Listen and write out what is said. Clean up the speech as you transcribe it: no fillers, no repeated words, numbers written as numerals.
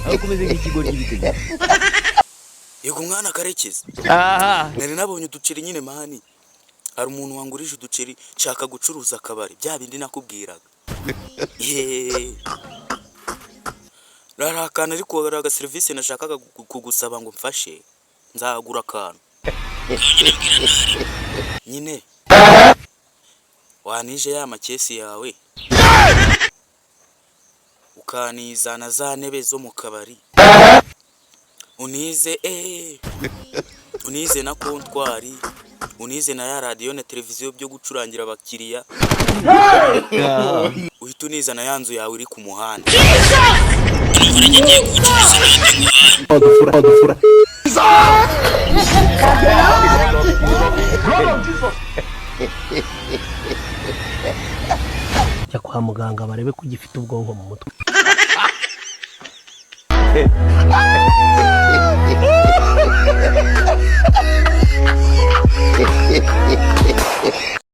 Aho kumeze nk'ikigoryi bitegereje. Yego mwana Karekezi. Aha. Nari nabonye uduceri nyine, man. Hari umuntu wangurije uduceri, nshaka gucuruza akabari, bya bindi nakubwiraga. Yeee, hari akantu, ariko hari agaserivisi nashakaga kugusaba ngo mfashe. Nzagura akantu nyine, wanije ya makesi yawe, ukanizana za ntebe zo mu kabari, unize unize na comptoir, unize na ya radiyo na televiziyo byo gucurangira abakiriya, uhita uniza na ya nzu yawe iri ku muhanda. Ngiye gucuruza inote nguhaye. Jya kwa muganga barebe ko ugifite ubwonko mu mutwe.